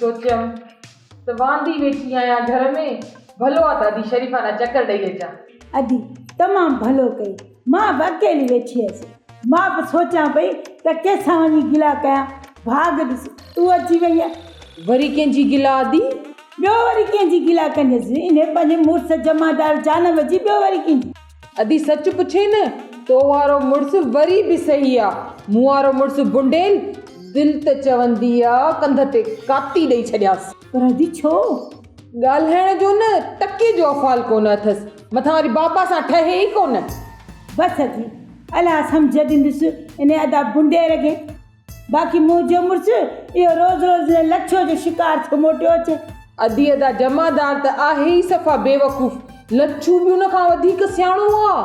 سوچيم ته واندي ويٺي آهيان گهر ۾، ڀلو آ ته ادي شريفه ڏانهن چڪر ڏئي اچان. ادي تمام ڀلو ڪئي، مان به اڪيلي ويٺي هيس، مان به سوچان پئي ته ڪنهن سان وڃي گلا ڪيان، ڀاڳ ڏس تون اچي وئينء. وري ڪنهن جي گلا ادي؟ ٻيو وري ڪنهن جي گلا ڪنديس، انهيء پنهنجي مڙس جمعدار جانب جي ٻيو وري ڪنهن جي. ادي سچ پڇين نه تو وارو مڙس وري به صحيح آ، مون وارو مڙس بنڊيل، دل ته چوندي آ ڪنڌ تي ڪاتي ڏئي ڇڏيانس. پر ادي ڇو؟ ڳالهائڻ جو نه ٽڪي جو افعال ڪونه اٿس، مٿان وري بابا سان ٺهي ئي ڪونه. بس ادي، الله سمجهه ڏيندس انهيء ادا بنڊيل کي. باقي منهنجو مڙس اهو روز روز هن لڇوء جو شڪار ٿيو موٽيو اچي. ادي ادا جمعدار ته آهي ئي صفا بيوقوف، لڇو به ان کان وڌيڪ سياڻو آ.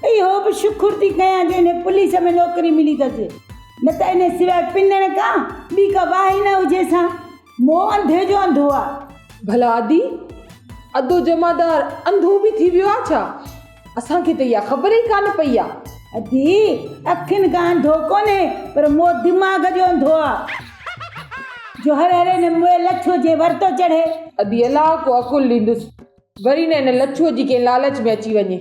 اهو به شڪر ٿي ڪيان جو انهي پوليس ۾ نوڪري ملي اٿس، نه ته انهي سواء پنڻ کان ٻي ڪا واهه ئي نه هجيس ها. مون انڌي جو انڌو آ. ڀلا ادي، ادو جمعدار انڌو به ٿي ويو آ ڇا؟ اسان کي ته اها خبر ئي ڪانه پئي آ. ادي، اکين کان انڌو ڪونهي پر مون دماغ جو انڌو آ. جو هر هر ان موئي لڇوء جي ور ٿو چڙهي. ادي، الله ڪو عقل ڏيندس، وري نه ان لڇوء جي ڪنهن لالچ ۾ اچي وڃي.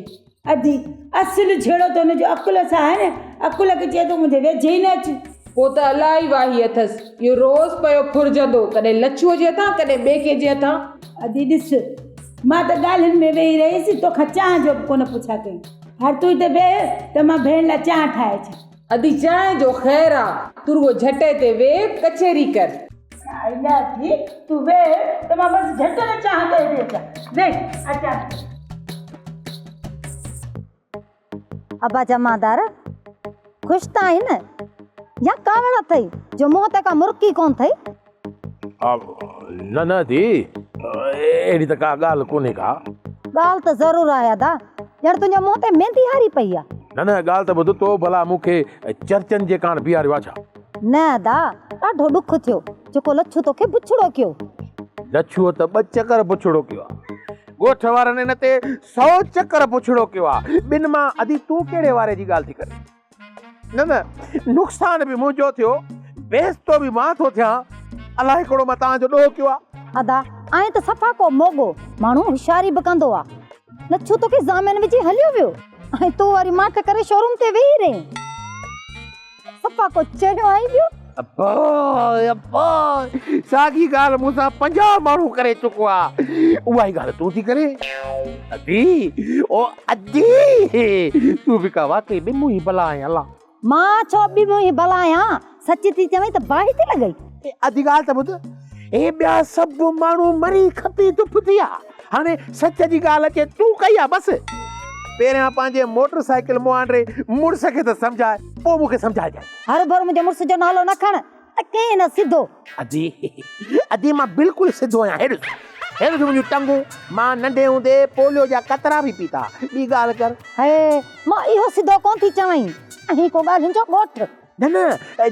ادي، اصل جهيڙو ته هن جو عقل سان آهي نه، عقل کي چئي ٿو منهنجي ويجهي ئي نه اچ. پوء ته الله ئي واهي اٿس، اهو روز پيو ڦرجندو، ڪڏهن لڇوء جي هٿان، ڪڏهن ٻئي ڪنهن جي هٿان. ادي ڏس، مان ته ڳالهين ۾ ويهي رهيس، توکان چانهه جو به ڪونه پڇا ڪئي. هاڻ تون هتي ويهه ته مان ڀيڻ لاء چانهه ٺاهي اچان. ادي چانهه جو خير آ، تون رڳو جهٽ هتي ويهه، ڪچهري ڪر. آئي نه ادي، تون ويهه ته مان بس جهٽ ۾ چانهه ڪري ٿي اچان. ويهه، اچان ٿي. ابا جمعدار، خوش ته آهين نه؟ يا ڪاوڙ اٿئي جو منهن تي ڪا مرڪ ئي ڪونه اٿئي؟ نه نه ادي، اهڙي ته ڪا ڳالهه ڪونهي ڪا. ڳالهه ته ضرور آهي ادا، ڄڻ تنهنجي منهن تي ميندي هاري پئي آ. نه نه ڳالهه ته ٻڌ، تو ڀلا مون کي چرچن جي ڪاڻ بيهاريو آ ڇا؟ نه ادا، ڏاڍو ڏک ٿيو جيڪو لڇو توکي بڇڙو ڪيو. لڇوء ته ٻه چڪر بڇڙو ڪيو آ. ڳوٺ وارن ان تي سئو چڪر بڇڙو ڪيو آ. ٻن مان ادي تون ڪهڙي واري جي ڳالهه ٿي ڪرين؟ نه نه نقصان به منهنجو ٿيو، بيعزتو به مان ٿو ٿيان، الائي ڪهڙو مان توهان جو ڏوهه ڪيو آ. ادا آهين ته صفا ڪو موڳو ماڻهو، هوشياري به ڪندو آ. لڇو توکي ضامن وجهي هليو ويو ۽ تون وري ماٺ ڪري شوروم تي ويهي رهين. صفا ڪو چريو آهين ٻيو. ابا ابا ساڳي ڳالهه مون سان 50 ماڻهو ڪري چڪو آ، اها ئي ڳالهه تون ٿي ڪرين؟ ادي او ادي تون به ڪا واقعي ٻه منهين بلا آهين الا. مان ڇو ٻه منهين بلا آهيان، سچ ٿي چوين ته باهه ٿي لڳئي. ادي ڳالهه ته ٻڌ، هي ٻيا سڀ ماڻهو مري کپي دڦ ٿي ويا، هاڻي سچ جي ڳالهه اچي تون ڪئي آ بس. پهريان پنهنجي موٽر سائيڪل مهانڊي مڙس کي ته سمجهاء پوء مون کي سمجهائجانء. هروڀرو منهنجي مڙس جو نالو نه کڻ ته ڪئين نه سڌو. ادي ادي مان بلڪل سڌو آهيان هي ڏس هي ڏس منهنجون ٽنگون مان ننڍي هوندي پوليو جا قطرا به پيتا ٻي ڳالهه ڪر. هي مان اهو سڌو ڪونه ٿي چوين ۽ ڪو ڳالهين جو ڳوٺ. نه نه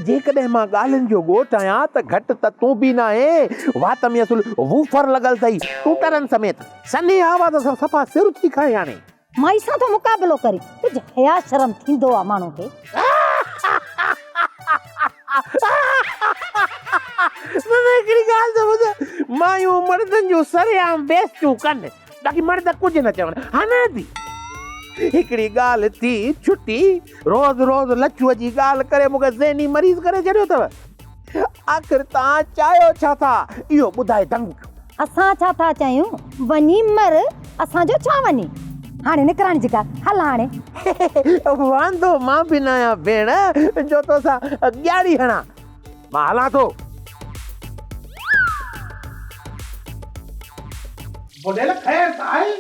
جيڪڏهن مان ڳالهين جو ڳوٺ آهيان ته گهٽ ته تون به ناهين وات ۾ اصل ووفر لڳل اٿئي ٽوٽرن سميت سنهي آواز سان صفا سر ٿي کائين هاڻي. مائي سان ٿو مقابلو ڪرين ڪجهه حيا شرم ٿيندو آ ماڻهو کي. نه نه هڪڙي ڳالهه ته ٻڌ مايون مردن جون سرعام بيعزتيون ڪن باقي مرد ڪجهه نه چون ها نه ادي هڪڙي ڳالهه ٿي ڇٽي روز روز لچوء جي ڳالهه ڪري مون کي ذهني مريض ڪري ڇڏيو اٿو. آخر توهان چاهيو ڇا ٿا؟ اهو ٻڌائي دنگ ڪيو. اسان ڇا ٿا چاهيون؟ وڃي مر، اسان جو ڇا وڃي؟ هاڻي نڪرڻ جي ڪر، هل هاڻي. واندو مان به ناهيان ڀيڻ، جو توسان ڳياڙي هڻان. مان هلان ٿو. ٻڍيل خير ته آهي؟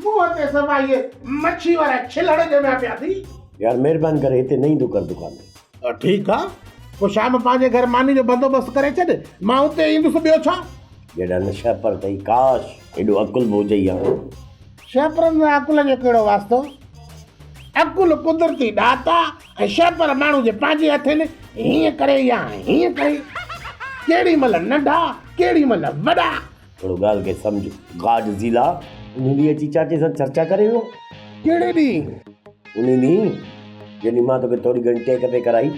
منهن تي سوا اهي مڇي وارا ڇلهڙ ڄميا پيا اٿئي. يار مهرباني ڪري هتي نه ايندو ڪر دڪان تي. ٺيڪ آ پوء شام پنهنجي گهر ماني جو بندوبست ڪري ڇڏ مان اتي ايندس ٻيو ڇا. جهڙا نه شهپر اٿئي ڪاش ايڏو عقل به هجئي ها. شهپرن سان عقل جو ڪهڙو واسطو؟ عقل قدرتي ڏات آ ۽ شهپر ماڻهو جي پنهنجي هٿين هيئن ڪري يا هيئن ڪري. ڪهڙي مهل ننڍا ڪهڙي مهل وڏا. ٿورو ڳالهه کي سمجهه گاڊ زيلا. انهي ڏينهن اچي چاچي سان چرچا ڪري ويو. ڪهڙي ڏينهن؟ انهي ڏينهن جنهن مان توکي ٿوري گهڻي ٽيڪ پئي ڪرائي.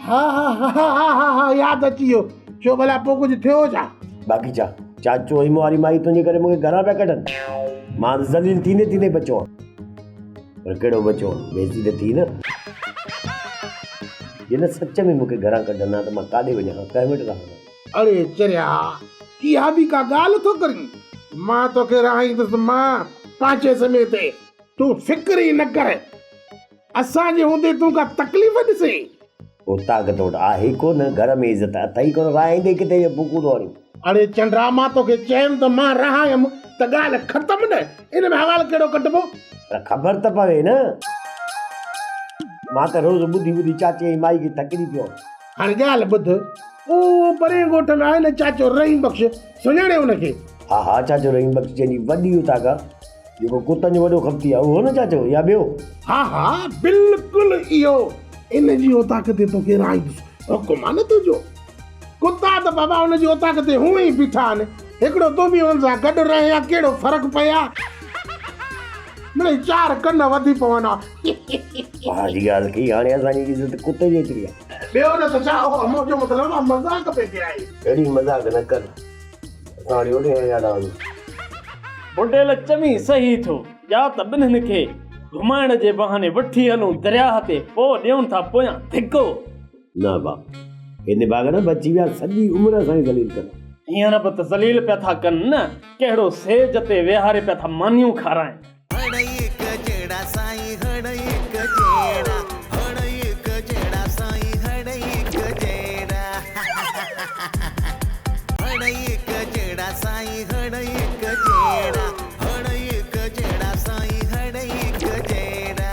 ها ها ها ها ها ها ياد اچي ويو. ڇو ڀلا پوء ڪجهه ٿيو ڇا؟ باقي ڇا؟ چاچو ۽ مون واري مائي تنهنجي ڪري مون کي گهران پيا ڪڍن. مان ته ذليل ٿيندي ٿيندي بچيو آهيان. پر ڪهڙو بچيو آهيان، بيعزتي ته ٿي نه. جي نه سچ ۾ مون کي گهران ڪڍن ها ته مان ڪاڏي وڃان ها، ڪنهن وٽ رهان ها. اڙي چريا، اها به ڪا ڳالهه ٿو ڪرين؟ مان توکي رهائيندس مان پنهنجي ذمي تي، تون فڪر ئي نه ڪر. اسان جي هوندي تون ڪا تڪليف ڏسين؟ پوء طاقت وٽ آهي ئي ڪونه، گهر ۾ عزت اٿئي ڪونه، رهائيندي ڪٿي جو ڦوڪون ٿو هڻين. اڙي چنڊا مان توکي چيم ته مان رهايم ته ڳالهه ختم نه، ان ۾ حوال ڪهڙو ڪڍبو؟ پر خبر ته پوي نه. مان ته روز ٻڌي ٻڌي چاچي ۽ مائي کي ٿڪجي پيو آهيان. هاڻي ڳالهه ٻڌ، اهو پرئين ڳوٺ ۾ آهي نه چاچو رحيم بخش، سڃاڻين ان کي؟ ها ها چاچو رحيم بخش جنهن جي وڏي اوطاق آ. جيڪو ڪتن جو وڏو خفتي آ اهو نه چاچو يا ٻيو؟ ها ها بلڪل اهو. ان جي اوطاق تي توکي رهائيندس. حڪم آ نه تنهنجو. ڪتا ته بابا ان جي اوطاق تي هونئن ئي بيٺا آهن. هڪڙو تون به انهن سان گڏ رهين ها ڪهڙو فرق پئي ها. مڙئي چار ڪن وڌي پون ها. واهه جي ڳالهه ڪئي هاڻي اسان جي عزت ڪتي جيتري آ. ٻيو نه ته ڇا اهو منهنجو مطلب آ مذاق پئي ڪيائين. اهڙي مذاق نه ڪر. اسان وري اوڏي هڻي آڏا وڃون. بنڊيل چوين صحيح ٿو، ڄا ته ٻنهين کي گهمائڻ جي بهاني وٺي هلون درياهه تي، پوء ڏيون ٿا پويان ڌڪو. نه ڀاء، هي نڀاڳا نه بچي ويا، سڄي عمر اسان کي ذليل ڪندا. هينئر به ته ذليل پيا ٿا ڪن نه، ڪهڙو سيج تي ويهاري پيا ٿا مانيون کارائين. هڙ هڪ جهڙا سائين هڙ هڪ جهڙا هڙ هڪ جهڙا سائين هڙ هڪ جهڙا هڙ هڪ جهڙا سائين هڙ هڪ جهڙا هڙ هڪ جهڙا سائين هڙ هڪ جهڙا.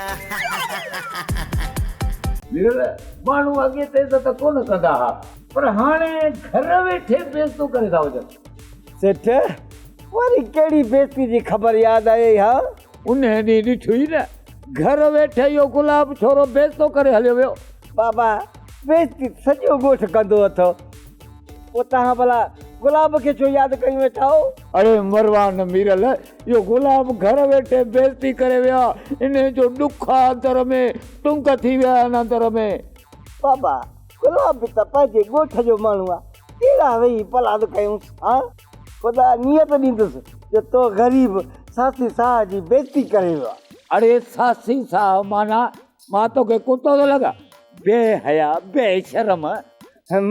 ميرل، ماڻهو اڳي ته عزت ڪونه ڪندا ها، پر هاڻي گهر ويٺي بيعزتو ڪري ٿا وجهن. سيٺ، وري ڪهڙي بيعزتي جي خبر ياد آيئي ها؟ انهيء ڏينهن ڏٺوئي نه، گهر ويٺي اهو گلاب ڇورو بيعزتو ڪري هليو ويو. بابا، بيعزتي ته سڄو ڳوٺ ڪندو اٿو، پوء توهان ڀلا گلاب کي ڇو ياد ڪيون ويٺا آهو؟ اڙي مروان ميرل، اهو گلاب گهر ويٺي بيعزتي ڪري ويو آ، انهيء جو ڏک آ اندر ۾، ٽنگ ٿي ويا آهن اندر ۾. بابا، گلاب به ته پنهنجي ڳوٺ جو ماڻهو آ، ڪهڙا ويهي پلاند ڪيونس ها؟ خدا نيت ڏيندس جو تو غريب ساسي ساهه جي بيعزتي ڪري ويو آ. اڙي ساسي ساهه معنيٰ مان توکي ڪتو ٿو لڳان؟ بي حيا، بي شرم.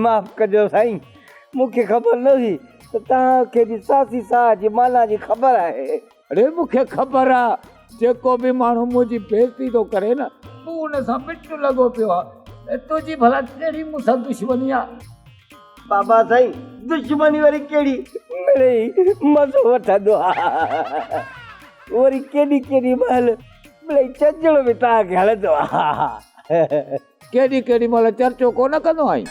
معاف ڪجو سائين، مون کي خبر نه هئي ته توهان کي به ساسي ساهه جي معنيٰ جي خبر آهي. اڙي مون کي خبر آ، جيڪو به ماڻهو منهنجي بيعزتي ٿو ڪري نه، تون ان سان مٽ لڳو پيو آ. تنهنجي ڀلا ڪهڙي مون سان دشمني آ؟ بابا سائين، دشمني وري ڪهڙي، مڙئي مزو وٺندو آ. وري ڪيڏي ڪيڏي مهل مڙئي چچڙو به توهان کي هڻندو آ. ڪيڏي ڪيڏي مهل چرچو ڪونه ڪندو آهين؟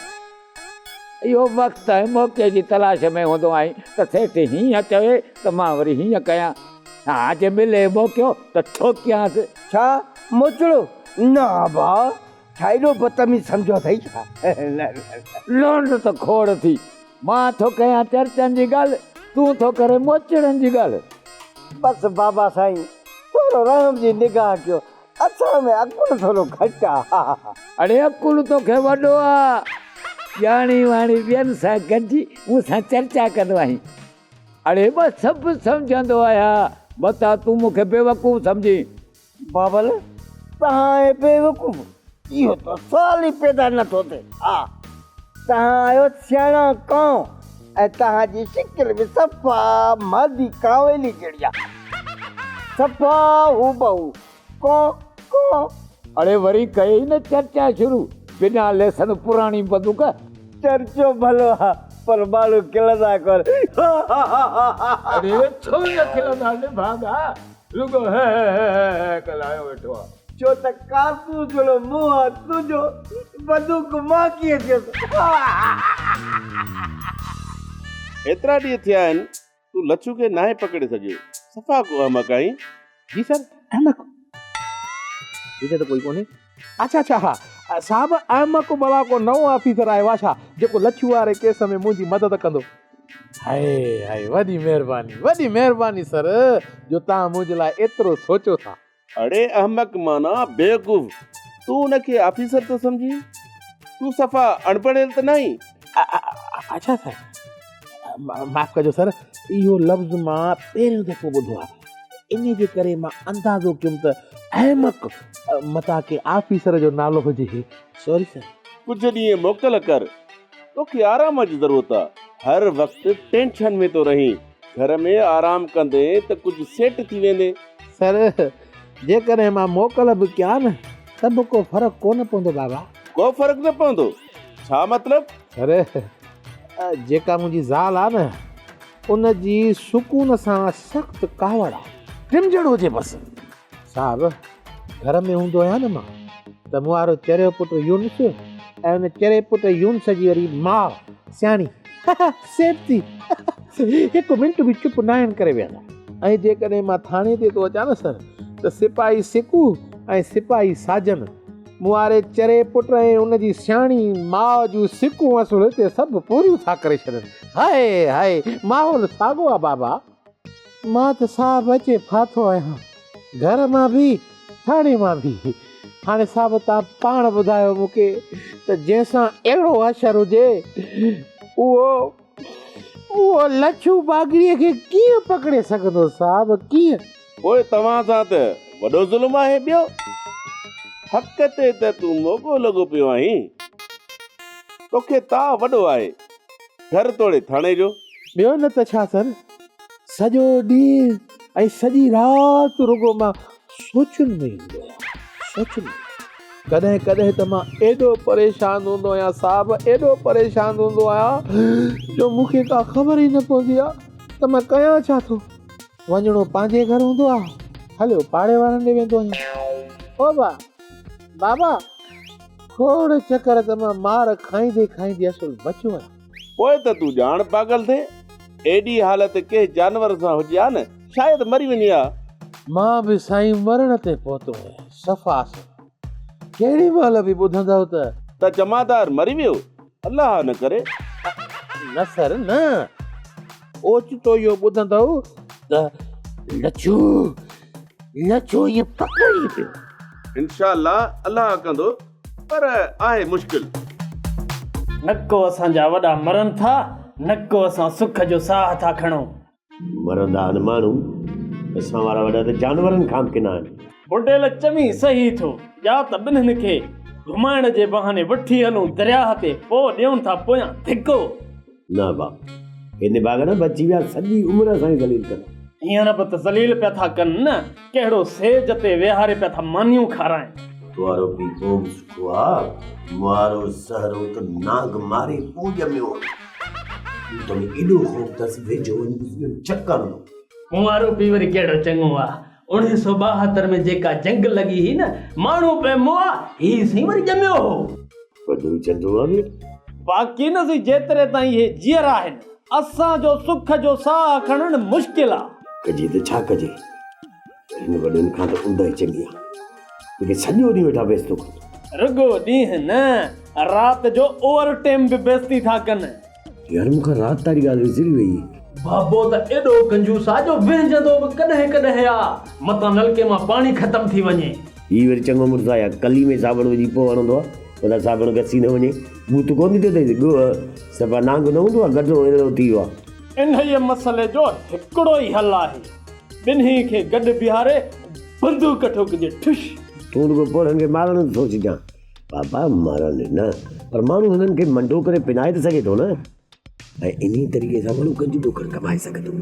اهو وقت ۽ موقعي جي تلاش ۾ هوندو آهين ته سيٺ هيئن چوي ته مان وري هيئن ڪيان. ها جي ملي موقعو ته ٺوڪيانس. ڇا موچڙو؟ نه ابا، ڇا ايڏو بدتميز سمجهيو اٿئي ڇا؟ نه نه نه. لونڊ ته کوڙ ٿي. مان ٿو ڪيان چرچن جي ڳالهه، تون ٿو ڪرين موچڙن جي ڳالهه. بس بابا سائين، ٿورو رحم جي نگاهه ڪيو، اسان ۾ عقل ٿورو گهٽ آ. اڙي عقل توکي وڏو آ، ڄاڻي واڻي ٻين سان گڏجي مون سان چرچا ڪندو آهين. اڙي مان سڀ سمجهندو آهيان، متان تون مون کي بيوقوف سمجهين. بابل، توهان ۽ بيوقوف، اهو ته سوال ئي پيدا نه ٿو ٿئي. ها، توهان آهيو سياڻا ڪانء ۽ توهان جي شڪل به صفا مادي ڪانويلي جهڙي آ. صفا هوبهو ڪانء ڪانء. اڙي وري ڪيئي نه چرچا شروع، بنا ليسن پراڻي بندوق. چرچو ڀلو آ پر ماڻهو کلندا ڪونه. اڙي ڇو نه کلندا نڀاڳا، رڳو هه هه هه هه هه ڪلايو ويٺو آ. ڇو ته ڪارتوس جهڙو منهن آ تنهنجو، بندوق مان ڪيئن ٿيس. ايترا ڏينهن ٿيا آهن تون لڇو کي ناهي پڪڙي سگهيو، صفا ڪو احمق آهين. جي سر احمق هتي ته ڪوئي ڪونهي. اڇا اڇا ها صاحب احمق ڀلا ڪو نئون آفيسر آيو آ ڇا جيڪو لڇو واري ڪيس ۾ منهنجي مدد ڪندو. هائي هائي وڏي مهرباني وڏي مهرباني سر جو توهان منهنجي لاء ايترو سوچو ٿا. اڙي احمق معنيٰ بيوقوف تون ان کي آفيسر ٿو سمجهين؟ تون صفا اڻپڙهيل ته ناهين؟ اڇا سر معاف ڪجو سر، اهو لفظ مان پهريون دفعو ٻڌو آهي، انهي جي ڪري مان اندازو ڪيم ته احمق متان ڪنهن آفيسر جو نالو هجي. Sorry sir. ڪجهه ڏينهن موڪل ڪر، توکي آرام جي ضرورت آ. هر وقت ٽينشن ۾ ٿو رهين. گهر ۾ آرام ڪندين ته ڪجهه سيٽ ٿي ويندين. سر، جيڪڏهن مان موڪل به ڪيان نه ته به ڪو فرق ڪونه پوندو بابا. ڪو فرق نه پوندو؟ ڇا مطلب؟ سر، جيڪا منهنجي زال آ نه، ان جي سڪون سان سخت ڪاوڙ آ. ٽمجڻ هجي بس. صاحب، گهر ۾ هوندو آهيان نه مان ته مون وارو چريو پٽ يونس ۽ ان چري پٽ يونس جي وري ماء سياڻي سيبتي هڪ منٽ به چپ ناهن ڪري ويهندا. ۽ جيڪڏهن مان ٿاڻي تي ٿو اچان نه سر ته سپاهي سڪو ۽ سپاهي ساجن مون واري چري پٽ ۽ ان جي سياڻي ماء جون سڪون اصل هتي سڀ پوريون ٿا ڪري ڇڏن. هاء هاء ماحول ساڳو آ بابا. مان ته صاحب اچي ڦاٿو آهيان، گهر مان به ٿاڻي مان به. هاڻي صاحب توهان پاڻ ٻڌايو مون کي ته جنهن سان اهڙو حشر هجي اهو اهو لڇو باگڙيء کي ڪيئن پڪڙي سگهندو صاحب ڪيئن؟ پوء توهان سان ته وڏو ظلم آهي ٻيو حق تي ته تون موڳو لڳو پيو آهين. توکي تاء وڏو آهي گهر توڙي ٿاڻي جو. ٻيو نه ته ڇا سر، سڄو ڏينهن ۽ سڄي رات رڳو مان سوچن ۾ ئي هوندو آهيان، سوچن ۾. ڪڏهن ڪڏهن ته مان ايڏو پريشان هوندو آهيان صاحب، ايڏو پريشان هوندو آهيان جو مون کي ڪا خبر ئي نه پوندي آهي ته مان ڪيان ڇا ٿو. وڃڻو پنهنجي گهر هوندو آهي، هليو پاڙي وارن ڏي ويندو آهيان. او با، بابا، کوڙ چڪر ته مان مار کائيندي کائيندي اصل بچيو آهيان. پوء ته تون ڄاڻ پاڳل ٿئين. ايڏي حالت ڪنهن جانور سان هجي ها نه، شايد مري وڃي ها. مان به سائين مرڻ تي پهتو آهيان، صفا اصل. ڪهڙي مهل به ٻڌندؤ ته. ته جمعدار مري ويو، الله نه ڪري. نه سر نه، اوچتو اهو ٻڌندؤ ته لڇو، لڇو ائين پڪڙي پيو. انشاء الله، الله ڪندو. پر آهي مشڪل. نه ڪو اسان جا وڏا مرن ٿا، نه ڪو اسان سک جو ساهه ٿا کڻون. مرندا آهن ماڻهو، اسان وارا وڏا ته جانورن کان به ڪنا آهن. بنڊيل چوين صحيح ٿو، يا ته ٻنهين کي گهمائڻ جي بهاني وٺي هلون درياهه تي، پوء ڏيون ٿا پويان ڌڪو. نه ابا، هي نڀاڳا نه بچي ويا، سڄي عمر اسان کي ذليل ڪندا. هينئر به ته ذليل پيا ٿا ڪن نه، ڪهڙو سيج تي ويهاري پيا ٿا مانيون کارائين. تو وارو پيء پوء به سٺو آ، مون وارو سهرو ته نانگ ماري پوء ڄميو آ. ٻوٽ ۾ ايڏو خوف اٿس، ويجهو وڃي ڏس ڄڻ چڪ هڻندو. مون وارو پيء وري ڪهڙو چڱو آ، 1972 ۾ جيڪا جنگ لڳي هئي نه، ماڻهو پئي مئا، هي سائين وري ڄميو هو. وڏو چندو آ به. باقي نه سائين جيتري تائين اهي جيئرا آهن، اسان جو سک جو ساهه کڻڻ مشڪل آ. ڪجي ته ڇا ڪجي، هن وڏن کان ته اوندهه چڱي آ، جيڪي سڄو ڏينهن ويٺا بيستو ڪن. رڳو ڏينهن نه، رات جو اوور ٽيم به بيستي ٿا ڪن. يار مون کان رات واري ڳالهه وسري وئي. بابو ته ايڏو ڪنجوس آ جو وهنجندو به ڪڏهن ڪڏهن آ، متان نلڪي مان پاڻي ختم ٿي وڃي. هي وري چڱو مڙس آ يا ڪلي ۾ صابڻ وجهي پوء هڻندو آ، متان صابڻ گسي نه وڃي. ٻوٿ ڪونه ٿي ٿو اٿئي، ڳوهه صفا نانگ نه هوندو آ، گڏو اهڙو ٿي ويو آ. انهيء مسئلي جو هڪڙو ئي حل آهي، ٻنهي کي گڏ بيهاري بندوق ٺوڪجي، ٺش! تون رڳو پوڙهن کي مارڻ جو سوچجان. بابا مرن نه پر ماڻهو هنن کي منڊو ڪري پنائي ته سگهي ٿو نه ۽ انهي طريقي سان ماڻهو ڪنهن جي ڏوکڙ ڪمائي سگهي ٿو.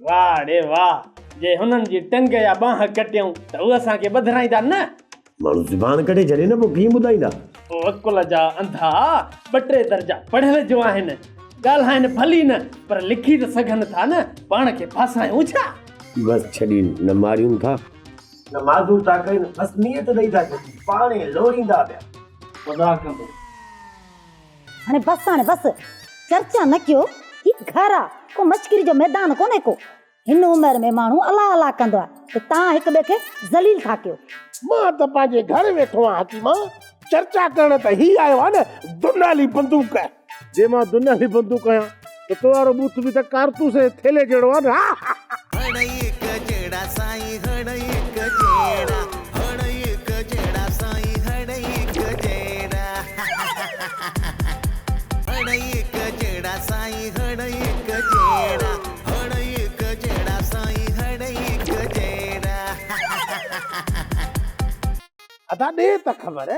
واهه ڙي واهه جي هنن جي ٽنگ يا ٻانهن ڪٽيون ته هو اسان کي ٻڌرائيندا نه. ماڻهو زبان ڪڍي ڇڏي نه پوء ڪيئن ٻڌائيندا. پوء عقل جا انڌا ٻه ٽي درجا پڙهيل جو آهن ڳالهائن ڀلي نه پر لکي ته سگهن ٿا نه پاڻ کي ڦاسايون ڇا. بس ڇڏين نه ماريون ٿا. نه معذور ٿا ڪرين، بس نيت ڏئي ٿا ڇڏين، پاڻهي لوڙيندا پيا. خدا ڪندو. هاڻي بس هاڻي بس، چرچا نه ڪيو، هي گهر آ، ڪو مشڪري جو ميدان ڪونهي ڪو. هن عمر ۾ ماڻهو الله الله ڪندو آ ته توهان هڪ ٻئي کي ذليل ٿا ڪيو. مان ته پنهنجي گهر ويٺو آهيان حڪيما، چرچا ڪرڻ ته هي آيو آ نه دنالي بندوق. جي مان دنالي بندوق آهيان ته تو وارو ٻوٿ به ته ڪارتوس جي ٿيلهي جهڙو آ نه. هڙئي هڪ جهڙا سائين هڙئي هڪ جهڙا هڙئي هڪ جهڙا سائين هڙئي هڪ جهڙا هڙئي هڪ جهڙا سائين هڙئي. ادا ڏي ته خبر،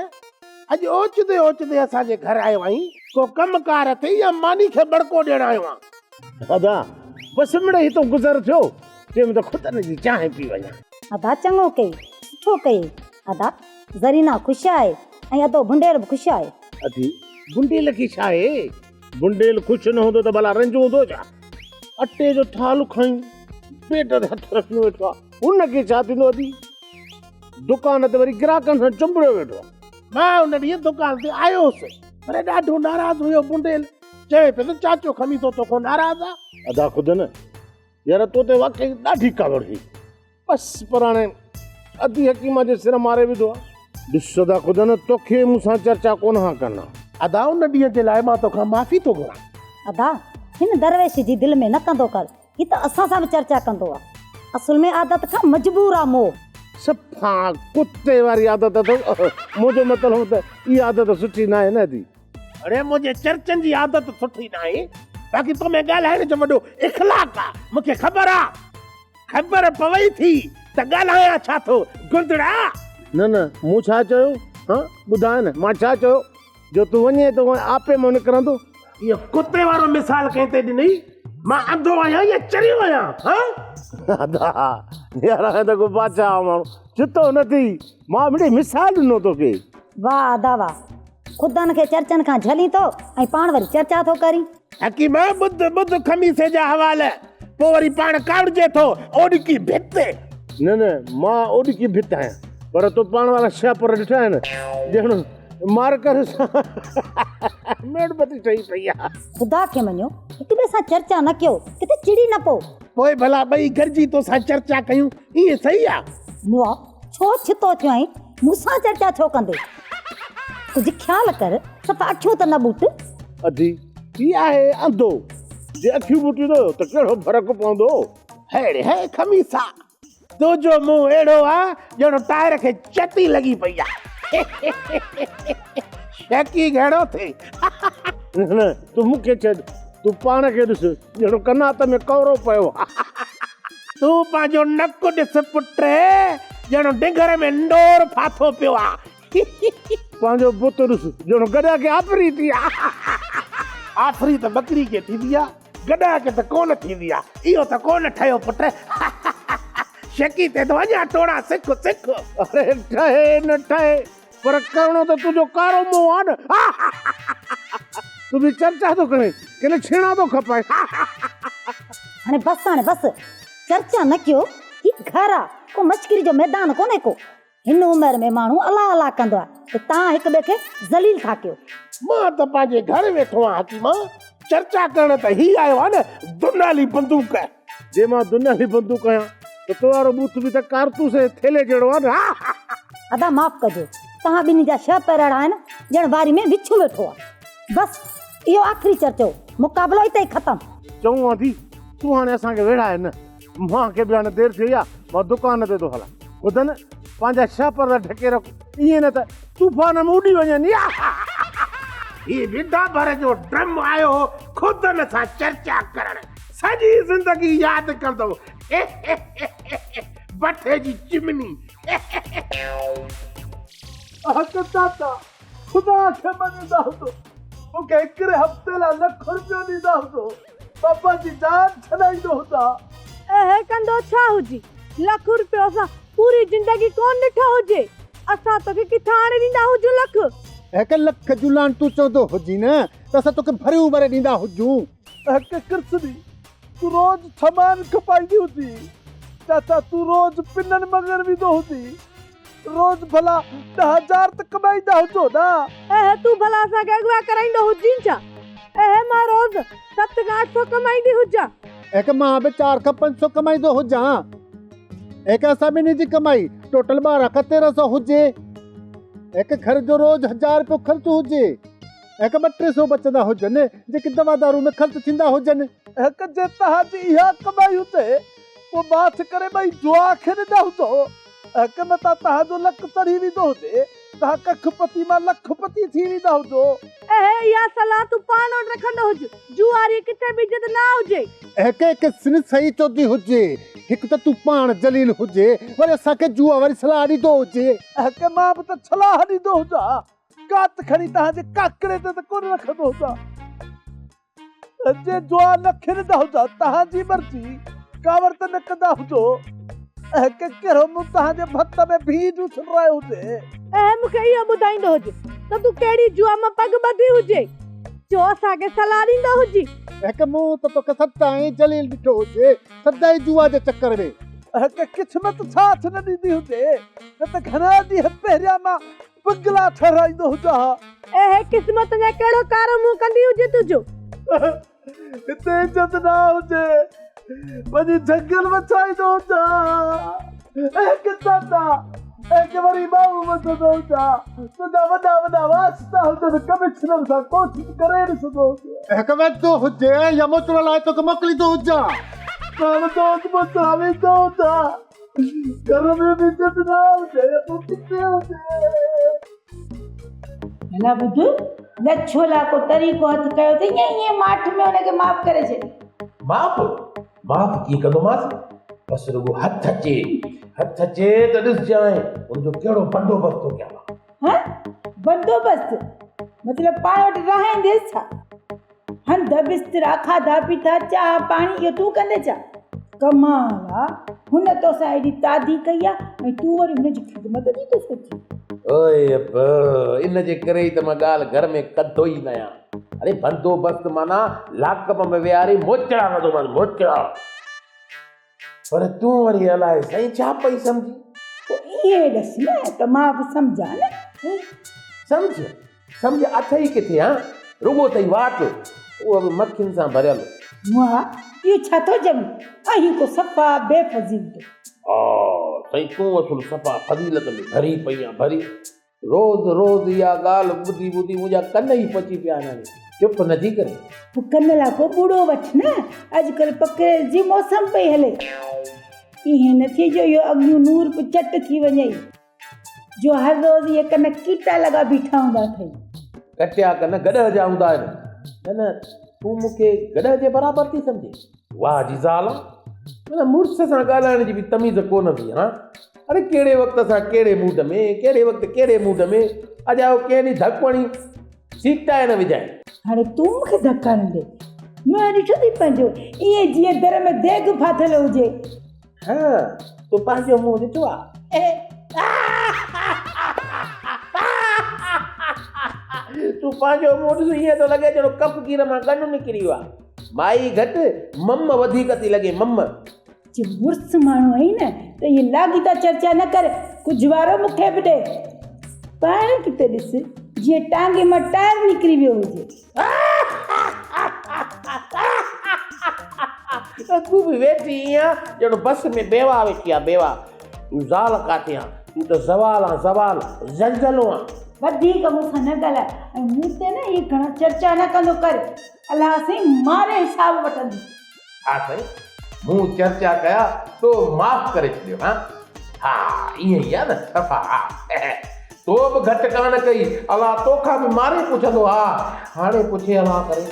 اڄ اوچتي اوچتي اسان جي گهر آيو آهين، ڪو ڪم ڪار اٿئي يا ماني کي ٻڙڪو ڏيڻ آيو آن؟ ادا بس مڙئي هتون گذر ٿيو، چيم ته خودن جي چانهه پي وڃان. ادا چڱو ڪيئي، سٺو ڪيئي. ادا زرينا خوش آهي ۽ ادو ڀنڊيل به خوش آهي. ادي ڀنڊيل کي ڇا آهي؟ ڀنڊيل خوش نه هوندو ته ڀلا رنج هوندو ڇا؟ اٽي جو ٿالهه کڻي پيٽ تي هٿ رکيو ويٺو آهي، هن کي ڇا ٿيندو ادي؟ دڪان تي وري گراهڪن سان چنبڙيو ويٺو آهي. مان ان ڏينهن دڪان تي آيو هوس، پر ڏاڍو ناراض هيو بنڊيل، چوي پيو ته چاچو خميسو توکان ناراض آ. ادا خود نه يار تو تي واقعي ڏاڍي ڪاوڙ هئي، بس پر هاڻي ادي حڪيمه جي سر ماري وڌو آ. ڏس ادا خود نه توکي مون سان چرچا ڪونه ها ڪرڻا. ادا ان ڏينهن جي لاء مان توکان معافي ٿو گهران. ادا هن درويش جي دل ۾ نه ڪندو ڪر. هي ته اسان سان به چرچا ڪندو آ. اصل ۾ عادت کان مجبور آ مو. صفا ڪتي واري عادت اٿس. منهنجو مطلب ته اها عادت سٺي ناهي نه ادي. اڙي منهنجي چرچن جي عادت سٺي ناهي باقي تو ۾ ڳالهائڻ جو وڏو اخلاق آ. مون کي خبر آ. خبر پوي ٿي ته ڳالهايان ڇا ٿو گندڙا. نه نه مون ڇا چيو ها ٻڌاء نه مان ڇا چيو. جو تون وڃين ته اهو آپي مان نڪرندو. اهو ڪتي وارو مثال ڪنهن تي ڏنئي؟ مان انڌو آهيان يا چريو آهيان؟ ها؟ ادا يار هاڻي ته ڪو بادشاهه ماڻهو چتو نه ٿي، مان مڙئي مثال ڏنو توکي. واهه ادا واهه، خودن کي چرچن کان جهلين ٿو ۽ پاڻ وري چرچا ٿو ڪرين. حڪيم ٻڌ ٻڌ خميسي جا حوال، پوء وري پاڻ ڪاوڙجي ٿو اوڏڪي ڀت. نه نه مان اوڏڪي ڀت آهيان، پر تو پاڻ وارا شهپر ڏٺا آهن، ڄڻ مارڪر سان ميڻ بتي ٺهي پئي آ. خدا کي مڃو، هڪ ٻئي سان چرچا نه ڪيو، ڪٿي چڙي نه پئو. پوء ڀلا ٻئي گڏجي توسان چرچا ڪيون، ائين صحيح آ؟ مئا، ڇو ڇتو ٿيو آهين، مون سان چرچا ڇو ڪندين؟ ڪجهه خيال ڪر، صفا اکيون ته نه ٻوٽ. ادي، هي آهي انڌو، جي اکيون ٻوٽيندو ته ڪهڙو فرق پوندو؟ هيڙي هي خميسا، تنهنجو منهن اهڙو آ ڄڻ ٽائر کي چتي لڳي پئي آ. شڪي گهڻو ٿئي. نه نه تون مون کي ڇڏ، تون پاڻ کي ڏس ڄڻ قناعت ۾ ڪورو پيو آ. تون پنهنجو نڪ ڏس پٽ، ڄڻ ڊنگهر ۾ نور ڦاٿو پيو آ. پنهنجو بت ڏس ڄڻ گڏهه کي آڦري ٿي آ. آڦري ته ٻڪري کي ٿيندي آ. گڏهه کي ته ڪونه ٿيندي آ. اهو ته ڪونه ٺهيو پٽ. شڪي تي ٿو اڃا ٽوڻا سک سک. اري ٺهي نه ٺهي پر ڪرڻو ته تنهنجو ڪارو منهن آ نه. تون به چرچا ٿو ڪرين ڪين ڇيڻا ٿو کپائين. هاڻي بس هاڻي بس چرچا نه ڪيو هي گهر آ ڪو مشڪري جو ميدان ڪونهي ڪو. هن عمر ۾ ماڻهو الله الله ڪندو آهي ته توهان هڪ ٻئي کي ذليل ٿا ڪيو. مان ته پنهنجي گهر ويٺو آهيان حڪيما، چرچا ڪرڻ ته هي آيو آهي نه دنالي بندوق. جي مان دنالي بندوق آهيان ته تو وارو ٻوٿ به ته ڪارتوس جي ٿيلهي جهڙو آهي نه. ادا معاف ڪجو توهان ٻنهي جا شهه پير اهڙا آهن ڄڻ واري ۾ وڇون ويٺو آهي. بس اهو آخري چرچو هو، مقابلو اتي ئي ختم. چڱو آنتي تون هاڻي اسان کي ويڙهائي نه. مان کي به هاڻي دير ٿي وئي آهي، مان دڪان تي ٿو هلان. ٻڌ نه، پنهنجا شهپر ڍڪي رک، ائين نه ته طوفان ۾ اڏي وڃن. هي به ڊاڀر جو ڊرم آيو هو خودن سان چرچا ڪرڻ. سڄي زندگي ياد ڪندو. بٺي جي چمني. حق چاچا، خدا کي مڃيندا هجو، مون کي هڪڙي هفتي لاء لک روپيو ڏيندا هجو. بابا جي جان ڇڏائيندو هجان. اهي ڪندو ڇا هجي؟ لک روپيو اسان پوري زندگي ڪونه ڏٺو هجي. اسان توکي ڪٿان آڻي ڏيندا هجون لک؟ هڪ لک جون لعنتون چوندو هجين نه ته اسان توکي ڀريون ڀري ڏيندا هجون. هڪ ڪرسني تون روز ڇمان کپائيندي هجين. چاچا تون روز پنن مڱڻ ويندو هجين. روز ڀلا 10,000 ته ڪمائيندا هجو نه؟ اهي تون ڀلا اسان کي اغوا ڪرائيندو هجين ڇا؟ اهي مان روز ست کان اٺ سو ڪمائيندي هجان. هڪ مان به چار کان پنج سو ڪمائيندو هجان. هڪ اسان ٻنهي جي ڪمائي ٽوٽل 12 کان 13 سو هجي. هڪ گهر جو روز هزار رپيو خرچ هجي. هڪ ٻه ٽي سو بچندا هجن جيڪي دوا دارو ۾ خرچ ٿيندا هجن. هڪ جي توهان جي اها ڪمائي هجي پوء ماٺ ڪري ٻئي جوا کيڏندا هجو. حق متان توهان جو لڪ چڙهي ويندو هجي، توهان ڪک پتي مان لک پتي ٿي ويندا هجو. اهي اها صلاح تون پاڻ وٽ رکندو هج، جوئاريء ڪٿي به عزت نه هجي. هڪ هڪ سن صحيح چوندي هجي. هڪ ته تون پاڻ ذليل هجي، وري اسان کي جوئا واري صلاح ڏيندو هجي. هڪ مان به ته صلاح ڏيندو هجان، ڪات کڻي توهان جي ڪاڪڙي تي ته ڪونه رکندو هجان. جي جوئا نه کيڏندا هجان، توهان جي مرضي، ڪاوڙ ته نه ڪندا هجو. هڪ ڪهڙو مون توهان جي ڀت ۾ ڀينگ ڇڏرايو هجي. اهي مون کي اهو ٻڌائيندو هجي ته تون ڪهڙي جوئا مان پڳ ٻڌي هجي، جو اسان کي صلاح ڏيندو هجي. هڪ مون ته توکي سدائين ذليل ڏٺو هجي. سدائين جوا جي چڪر ۾. هڪ قسمت ساٿ نه ڏيندي هجي نه ته گهڻا ڏينهن پهريان مان بنگلا ٺهرائيندو هجان ها. اهي قسمت اڃا ڪهڙو ڪارو منهن ڪندي هجي تنهنجو. هتي عزت نه هجي وڃي جهنگل وڇائيندو هجان ها. اهي دادا اهي وري ٻانهون ٻڌندو هجان. تنهنجا وڏا وڏا واسطا هجن ڪمشنر سان ڪوشش ڪري ڏسندو هجي. هڪ ويندو هجي يا موچڙو لاء توکي موڪليندو هجان. پاڻ دوست موچڙا ويندو هجان. گهر ۾ به عزت نه هجي پوء ڪٿي هجي. ڀلا ٻڌ، لڇو لاء ڪو طريقو هٿ ڪيو اٿئي يا ائين ماٺ ۾ هن کي معاف ڪري ڇڏ. معاف؟ معاف ڪيئن ڪندومانس؟ بس رڳو هٿ اچي، هٿ اچي ته ڏسجانء هن جو ڪهڙو بندوبست ٿو ڪيان مان. ها؟ بندوبست؟ مطلب پاڻ وٽ رهائينديس ڇا؟ هنڌ، بسترا، کاڌا پيتا، چاهه پاڻي اهو تون ڪندين ڇا؟ ڪمال آ، هن توسان ايڏي تعدي ڪئي آ ۽ تون وري هن جي خدمت جي ٿو سوچين. اوئي ابا، ان جي ڪري ئي ته مان ڳالهه گهر ۾ ڪندو ئي نه آهيان. اڙي بندوبست معنيٰ لاڪپ ۾ ويهاري موچڙا ڪندومانس، موچڙا. پر تون وري الائي سائين ڇا پئي سمجهين؟ پوء ائين ڏس نه ته مان به سمجهان نه. سمجهه، سمجهه اٿئي ڪٿي هان؟ رڳو اٿئي وات، اهو به مکين سان ڀريل. واهه، اهو ڇا ٿو چوين؟ آهين ڪو صفا بي فضيلتو. ها سائين تون اصل صفا فضيلت ۾ ڀري پئي آن ڀري. روز روز اها ڳالهه ٻڌي ٻڌي منهنجا ڪن ئي پچي پيا آهن هاڻي چپ نه ٿي ڪرين. پوء ڪن لاء ڪو ٻوڙو وٺ نه، اڄڪلهه پڪڙي جي موسم پئي هلي. ائين نه ٿئي جو اهو اڳيون نور به چٽ ٿي وڃئي، جو هر روز اهي ڪن ڪيٽا لڳا بيٺا هوندا اٿئي. ڪٽيا ڪن گڏهه جا هوندا آهن. نه نه تون مون کي گڏهه جي برابر ٿي سمجهين. واهه جي زال آن، معنيٰ مڙس سان ڳالهائڻ جي به تميز ڪو نه ٿي هان. اڙي ڪهڙي وقت اسان ڪهڙي موڊ ۾، ڪهڙي وقت ڪهڙي موڊ ۾، اجايو ڪنهن ڏينهن ڌڪ هڻي سيٽائي نه وجهائين. هاڻي تون مون کي ڌڪ هڻندين؟ منهن ڏٺو اٿئي پنهنجو، ائين جيئن در ۾ ديڳ ڦاٿل هجي. ها، تو پنهنجو منهن ڏٺو آ؟ تون پنهنجو منهن ڏس، ائين ٿو لڳي جهڙو ڪفگير مان ڳن نڪري ويو آ. مائي گهٽ، مم وڌيڪ ٿي لڳي، مم. جي مڙس ماڻهو آهين نه ته ائين لاڳيتا چرچا نه ڪر، ڪجهه وارو مون کي به ڏي. پاڻ ڪٿي ڏس جيئن ٽانگي مان ٽائر نڪري ويو هجي. تون به ويٺي ائين آن ڄڻ بس ۾ بيواهه ويٺي آ بيواهه. تون زال ڪاٿي آن، تون ته زوال آن زوال، زلزلو آن. وڌيڪ مون سان نه ڳالهاء ۽ مون تي نه اهي گهڻا چرچا نه ڪندو ڪر، الله سائين ماري حساب وٺندس. ها سائين مون چرچا ڪيا تو معاف ڪري ڇڏيو ها ها ائين ئي آ نه صفا ها تو به گهٽ ڪانه ڪئي الله توکان به ماري پڇندو ها هاڻي پڇي الله ڪري.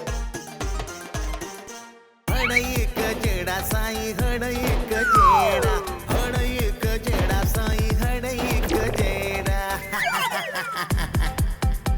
هڙئي هڪ جهڙا سائين.